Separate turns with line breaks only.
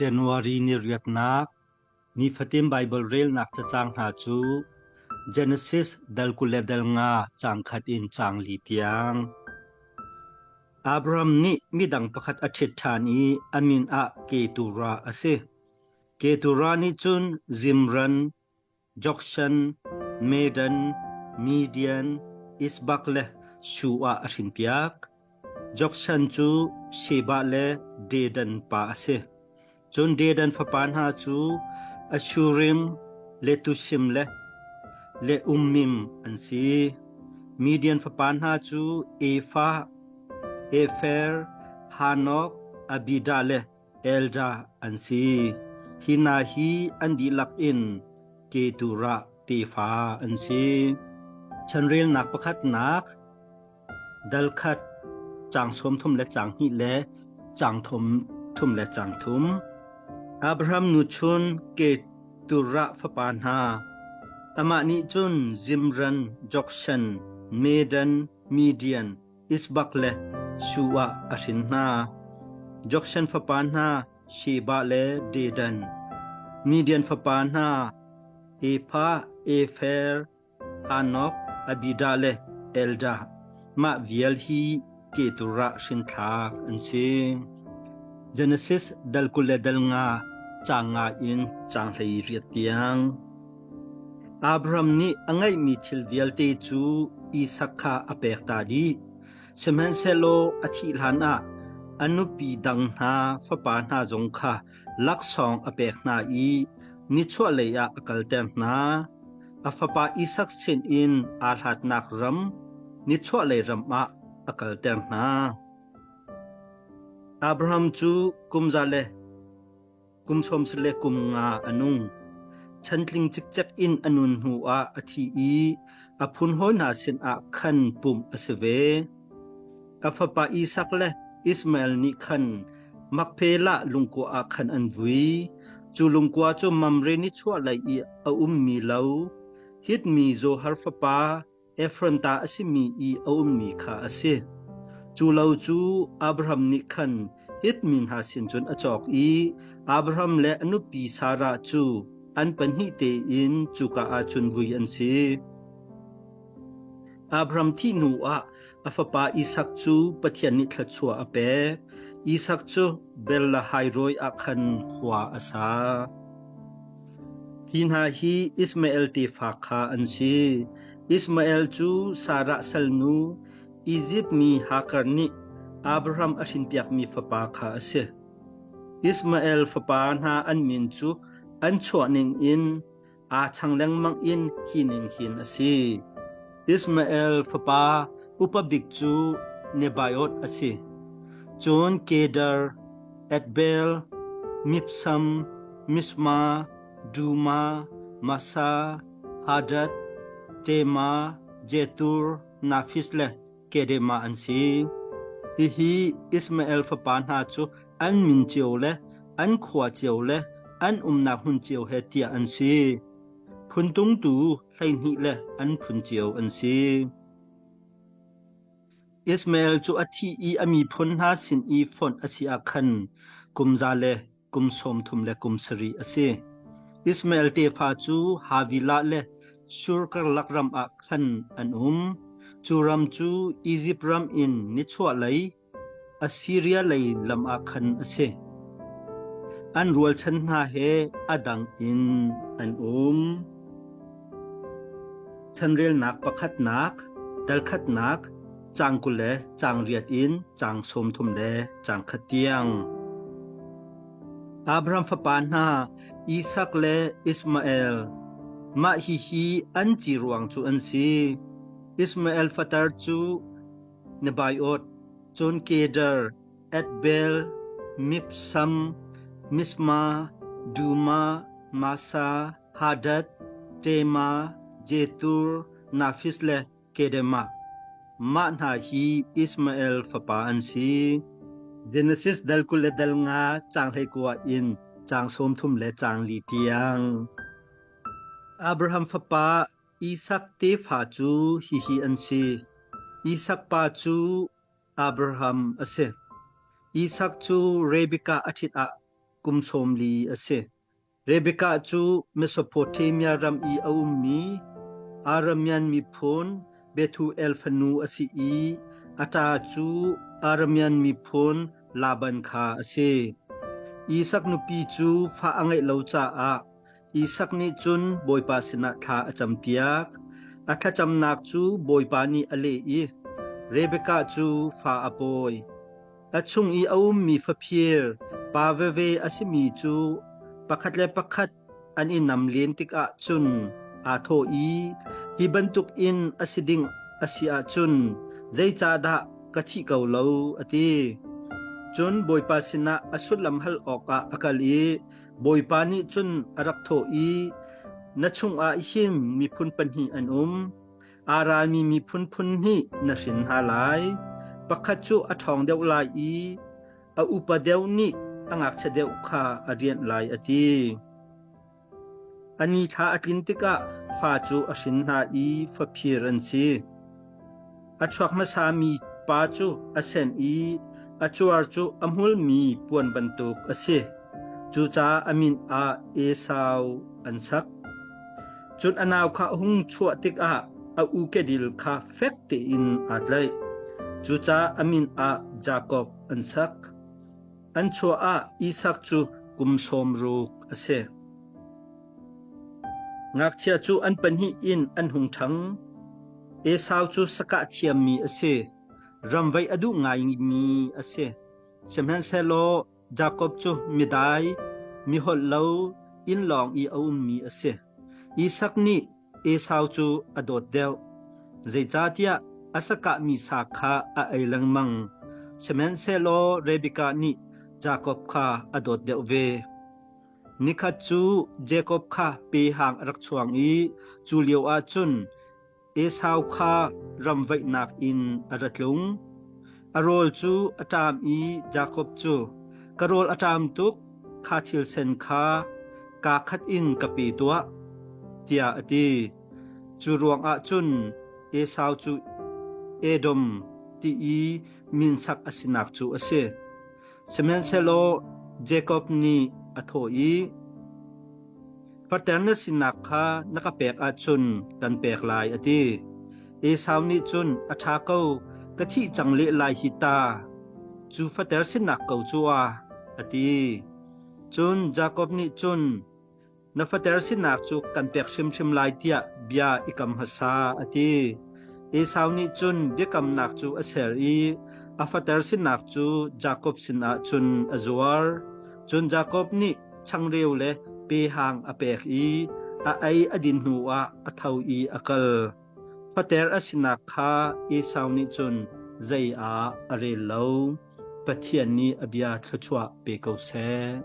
January ni riatnak nifatin Baibal relnak cacang hna cu Genesis dal 25 caang khat in caang li tiang. Abraham nih midang pakhat a ṭhit ṭhan i a min ah Keturah a si. Keturah nih cun Zimran, Jokshan, Medan, Midian, Ishbak le Shuah a hrinpiak. Jokshan cu Sheba le Dedan pa a si. Cun Dedan fapa hna cu Ashurim, Letushim le Leummim an si. Midian fapa hna cu Ephah, Efer, Hanok, Abidah le Eldah an si. Hi hna hi an dihlak in Keturah tefa an si. Chanrelnak pakhatnak dal khat caang 30 le caang hnih le caang thum thum le caang thum. Abraham nuchun Keturah fapa hna. Amah nih cun Zimran, Jokshan, Medan, Midian, Ishbak le Shuah a hrin hna. Jokshan fapa hna Sheba le Dedan. Midian fapa hna Ephah, Efer, Hanok, Abidah le Eldah. Mah vial hi Keturah hrinthlak an si. Genesis dal 20 le dal nga caang nga in caang 18 tiang. Abraham nih a ngeihmi thil vialte cu Isak kha a pek ta dih. Sihmanhsehlaw a thih hlanah a nupi dang hna fapa hna zong kha laksawng a pek hna i nichuahlei ah a kalter hna. A fapa Isak sinin aa hlatnak ram, nichuahlei ram ah a kalter hna. Abraham cu kum za le Kum sawm le kum nga a nung. Chantling cikcek in a nun hnuah a thi i a phunhawi hna sinah khan pumh a si ve. A fapa Isak le Ishmael nih khan Makpelah lungkua ah khan an vui. Cu lungkua cu Mamre nichuahlei i a ummi lo, Hit mi Zohar fapa Efron ta a simi i a ummi kha a si. Cu lo cu Abraham nih khan Hit mi hna sin cun a cawk i Abraham le a nupi Sarah cu an pahnih tein cuka ah cun vui an si. Abraham thih hnuah a fapa Isak cu Pathian nih thluachuah a pek. Isak cu Beer-lahai-roi ah khan khua a sa. Hi hna hi Ishmael tefa kha an si. Ishmael cu Sarah salnu Izipt mi Hagar nih Abraham a hrinpiakmi fapa kha a si. Ishmael fapa hna an min cu an chuah ningin aa chang lengmang in hi ning hin a si. Ishmael fapa upa bik cu Nebaioth a si. Cun Kedar, Adbel, Mibsam, Mishma, Duma, Masa, Hadad, Tema, Jetur, Nafis le Kedemah an si. Hihi Ishmael fapa hna cu an min cio le an khua cio le an umnak hmun cio he tiah an si. Phuntungtu 12 le an phun cio an si. Ishmael cu a thi i a miphun hna sin i fonh a si ah khan kum za le kum sawm thum le kum sarih a si. Ishmael tefa cu Havilah le Shur karlak ram ah khan an um. Cu ram cu Izipt ram in nichuahlei Assiria lei lam ah khan a si. An rualchan hna he a dang in an um. Chanrelnak pakhatnak, dalkhatnak, caang 20 le caang riat in caang 30 le caang khat tiang. Abraham fapa hna Isak le Ishmael, mah hihi an ci ruang cu an si. Ishmael fatar cu Nebaioth, cun Kedar, Adbel, Mibsam, Mishma, Duma, Masa, Hadad, Tema, Jetur, Nafis le Kedemah. Mah hna hi Ishmael fapa an si. Genesis dal 20 le dal nga caang 19 in caang 30 le caang li tiang. Abraham fapa Isak tefa cu hihi an si: Isak pa cu Abraham a si. Isak cu Rebekah a ṭhit ah kum 40 a si. Rebekah cu Mesopotamia ram i a ummi Aramean miphun Bethuel fanu a si i a ṭa cu Aramean miphun Laban kha a si. Isak nupi cu fa a ngeih lo caah Isak nih cun Bawipa sinah thla a campiak. A thlacamnak cu Bawipa nih a leh i Rebekah cu fa a pawi. A chung i a ummi faphir pa veve a simi cu pakhat le pakhat an i nam len tikah cun aa thawh i, Hi bantukin a si ding a si ahcun zeicahdah ka thih ko lo, a ti. Cun Bawipa sinah a sullam hal awkah a kal i Bawipa nih cun a rak thawh i, Na chungah hin miphun pahnih an um. Aa ralmi miphun phun hnih na hrin hna lai. Pakhat cu a ṭhawng deuh lai i a upa deuh nih a ngakchia deuh kha a rianh lai, a ti. A ni thla a tlin tikah fa cu a hrin hna i faphir an si. A chuak hmasami pa cu a sen i a cuar cu a hmulmi puan bantuk a si. Cucaah a min ah Esau an sak. Cun a nau kha a hung chuah tikah a u kedil kha fek tein aa tlaih. Cucaah a min ah Jakob an sak. An chuah ah Isak cu kum 60 a si. Ngakchia cu an pahnih in an hung ṭhang. Esau cu sakah thiammi a si, ramvaih a duh ngaimi a si. Sihmanhsehlaw Jakob cu midai, miholh lo, inn lawng i a ummi a si. Isak nih Esau cu a dawt deuh, zeicahtiah a sakahmi sa kha a ei lengmang. Sihmanhsehlaw Rebekah nih Jakob kha a dawt deuh ve. Nikhat cu Jakob kha pehang a rak chuang i cu lioah cun Esau kha ramvaihnak in a ra tlung. A rawl cu a ṭam i Jakob cu, Ka rawl a ṭam tuk, kha thil sen kha kaa khat in ka pe tuah, tiah a ti. Cu ruangah cun Esau cu Edom ti i minsak a sinak cu a si. Sihmanhsehlaw Jakob nih a thawh i, Fater na sinak kha na ka pek ahcun kan pek lai, a ti. Esau nih cun, A ṭha ko, ka thih cang leh lai hi ta. Cu fater sinak ko cu a, a ti. Cun Jakob nih cun, Na fater sinak cu kan pek hrimhrim lai tiah bia i kam hmasa, a ti. Esau nih cun biakamnak cu a ser i a fater sinak cu Jakob sinah cun a zuar. Cun Jakob nih changreu le pehang a pek i a ei a din hnuah a tho i a kal. Fater a sinak kha Esau nih cun zei ah a rel lo. Pathian nih a bia thluachuah pe ko seh.